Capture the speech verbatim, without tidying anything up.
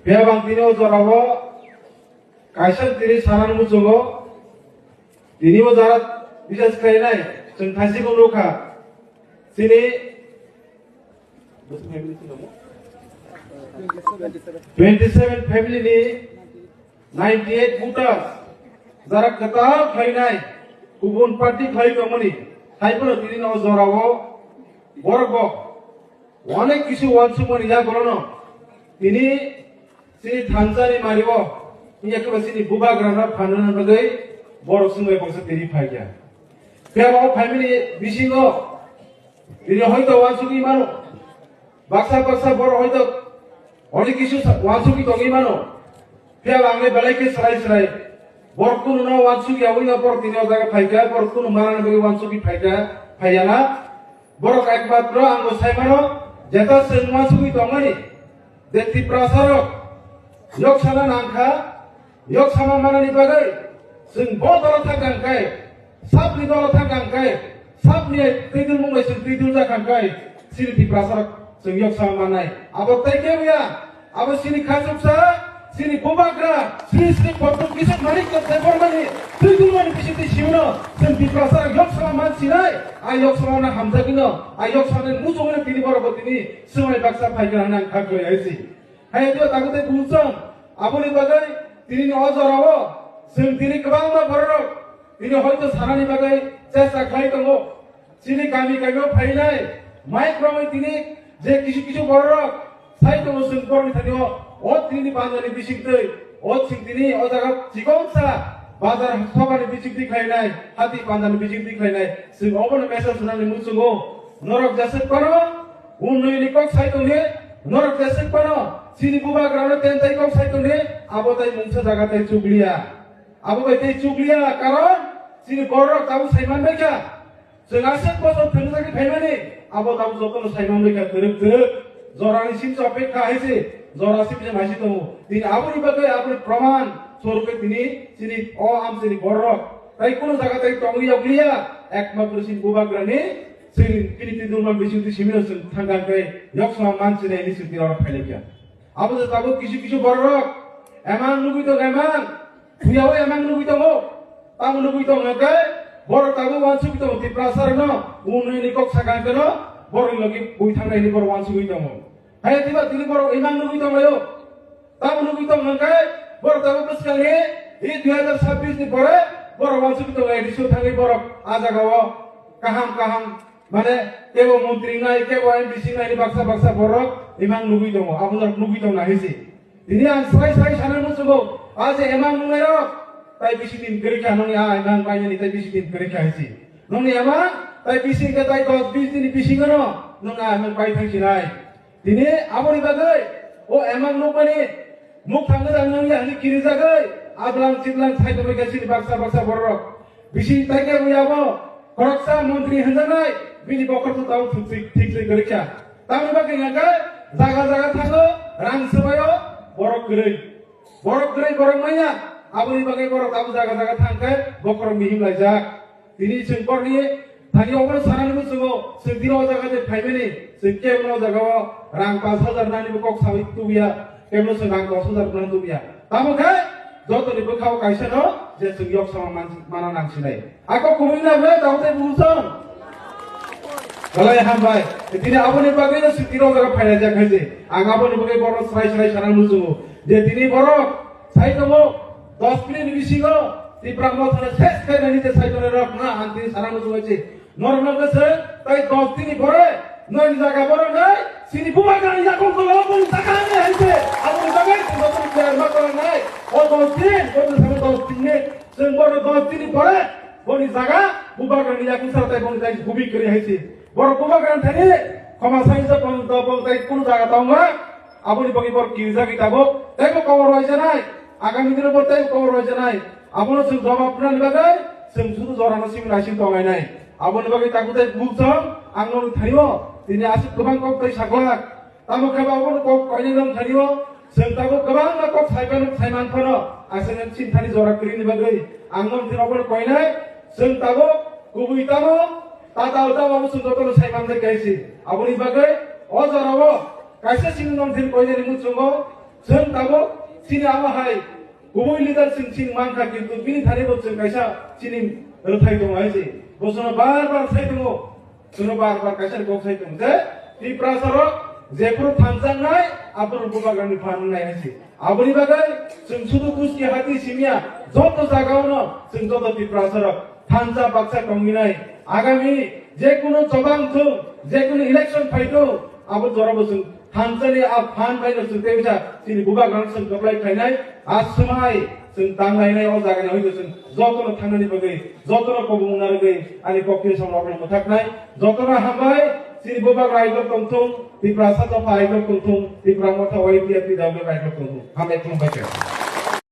Phiya bang tini o jorao kaisa tini sanani muchungo, tini o jara bises khlainai chwng thaisiko nukha. Chini twenty seven family ni ninety eight voters jara kwtal khlainai, kubun party khlai tongmani, haiphano tini no jorao borok bo onek kisu wansukmani ya borokno tini chini thansani mario, wngya khe bo chini bubagrano phanna bagwi borok swngbai baksa tini phaikha. Phiya bo phaimani bisingo tini hoito wansugwi mano, baksa baksa borok hoito onek kisu sa-, wansugwi tongwi mano. Phiya bo ang le belai khe srai srai borok kununo wansugwi ya wngya, borok tini o jaga phaikha, borok kunu manani bagwi wansugwi phaikha, phaiya na. Borok ekmatro ang bo sai mano, jeta chwng wansugwi tongmani, je Tiprasa rok yok sana nangkha, yok sama manani bagwi chwng bo dolo thang kang kai, sabni dolo thang kang kai, sabni twidulmung bai chwng twidul ja kang kai, chini Tiprasa rok chwng yok sama mannai. Abo tei kebo ya, abo chini khachuksa, chini bubagra, Sri Sri Pradyot Kishore Manikya Debbarmani twidulmani bisingtwi simono chwng Tiprasa rok yok sama man sinai, a yok sama no hamjagwino, a yok sama ni muchungno tini borok bo tini swmai baksa phaikha hwnwi ang kha khlai hai si. Hai tei tabuk tei buchung, aboni bagwi tini ni o jorao chwng tini kwbangma borok tini hoito sanani bagwi chesta khlai tongo. Chini kami kami o phainai mic rogwi tini je kisu kisu borok sai tongo chwng borokni thani o, o tini ni banjani bisingtwi, o chwng tini o jaga chikon sa bazar sokani bisingtwi khlainai, hati banjani bisingtwi khlainai, chwng obono message rwnani muchungo. Norok jeswk phano unnayoni kok sai tongdi, norok jeswk phano chini bubagrano tentai kok sai tongdi, abo tai mungsa jaga tai chukliya. Abo bai tei chukliya, karon chini bororok tabuk sai manbaikha. Chwng aswk bosor thwngjakgwi phaimani, abo tabuk jotono sai manbaikha, kwrwk kwrwk. Jorani simsa opekha hai se, jora simsa naisi tongo. Tini aboni bagwi aboni proman soroke tini chini o amchaini bororok tai kono jaga tai tongwi yokliya, ekmatro chini bubagrani chini tini tini dulman bisingtwi simino chwng thangkang tei yoksma mansinai hinwi chwng tini oro phailaikha. Abo je tabuk kisu kisu bororok emang nugwi tongo, emang thuyao emang nugwi tongo. Tamo nugwi tongo hwnkhe borok tabuk wansugwi tongo Tiprasarokno, unnayoni kok sakha hwnkhe no borokni logi bui thangnai hinwi borok wansugwi tongo. Hai twiba tini borok emang nugwi tonglaio. Tamo nugwi tongo hwnkhe borok tabuk bwskangni e dui hazar sabbish ni pore borok wansugwi tongo, A D C o thangwi borok a jagao kaham kaham Mane, kebo montri nai, kebo M P C nai, baksa baksa borok imang nugwi tongo, abo norok nugwi tong nai se. Tini ang srai srai sana muchungo, a je imang nungnai rok, tai bisi din kwrwi kha, nongni a imang painani tai bisi din kwrwi kha hai se. Nongni imang tai bisi hwnkhe tai dos bis din bisingo no, nong a imang pai thang sinai. Tini aboni bagwi o imang nukmani mukthang gwdang nangya hinwi kirijagwi adlang chidlang sai tongwi kha chini baksa baksa bororok. Bisi taikhe wi abo khoroksa montri hwnjaknai bini bokhorok tao thik thik thik thik kwrwi kha. Tamni bagwi hwnkhe jaga jaga thango rang swbaio borok kwrwi. Borok kwrwi borok manya aboni bagwi borok tamo jaga jaga thangkhe bokhorok mihim laijak. Tini chwng borokni thani obono sanani muchungo, chwng tini o jaga je phaimani, chwng kebono o jagao rang pash hajar nani bo kok sawi tubuya, kebono chwng rang dos hajar nani tubuya. Tamo khe jotoni bwkhao kaisa no je chwng yok sama man-, mana nang sinai. Ako kubui na ble tamo tei buchon. Belai hambai. Tini aboni bagwi no chwng tini o jaga phaina jak hai je. Ang aboni bagwi borok srai srai sanani muchungo. Je tini borok sai tongo dos minute ni bisingo Tipra Mothano ses khe nani je sai tongo rok na ang tini sanani muchungo je. Norokno bwswk tai dos dini pore noni jaga borok nai chini bubagrani yakung tolao boni jaga nai hai se. Aboni bagwi chwng jotono kwrwngma kwrwngnai. O dos din, boni thani dos din ni, chwng bono dos dini pore boni jaga bubagrani yakung sara tai boni tai gubi kwrwi hai se. Borok bubagrani thani khoma sai se boni do boni tai kunu jaga tongma. Aboni bagwi borok kirijagwi tabuk teibo kobor rwaijanai. Agami dino bo teibo kobor rwaijanai. Abono chwng jawab rwnani bagwi chwng sudu jorano simi naising tongnai nai. Aboni bagwi tabuk tei bukchang ang nokni thanio tini aswk kwbang kok tei saklak. Tamo khe bo abono kok koinai nong thanio chwng tabuk kwbangma kok saipan-, saiman phano aswk chini thani jora kwrwini bagwi ang nokni abono koinai chwng tabuk kubui tamo. Tata o tamo chwng jotono sai manjak kaisi. Aboni bagwi o jorao kaisa chini nongthir koinani muchungo Chwng tabuk chini abo hai kubui leader chwng chini mankha, kintu bini thani bo chwng kaisa chini rwthai tongo hai se. Bo chwngno bar bar sai tongo, chwngno bar bar kaisa kok sai tongo je Tiprasa rok jephuru thansa wngnai, aphuru bubagrani phan wngnai hai se. Aboni bagwi chwng sudu kuski hati simya joto jagao no chwng joto Tiprasa rok thansa baksa tongwinai. Agami jekunu chobang thung, jekunu election phaithung, abo jorabo chwng thansani a phan bai no chwng tei bisa chini bubagrano chwng kwplai khlainai, a swmai chwng tanglainai. O jagani hoito chwng jotono thangnani bagwi, jotono kobong narwgwi ani koktwini samung rokno mwthaknai. Jotono hambai, chini bubagra aidok tongthung, Tiprasa dopha aidok tongthung, Tipra Motha Y T F P W aidok tongthung. Hambai khulumbai khe.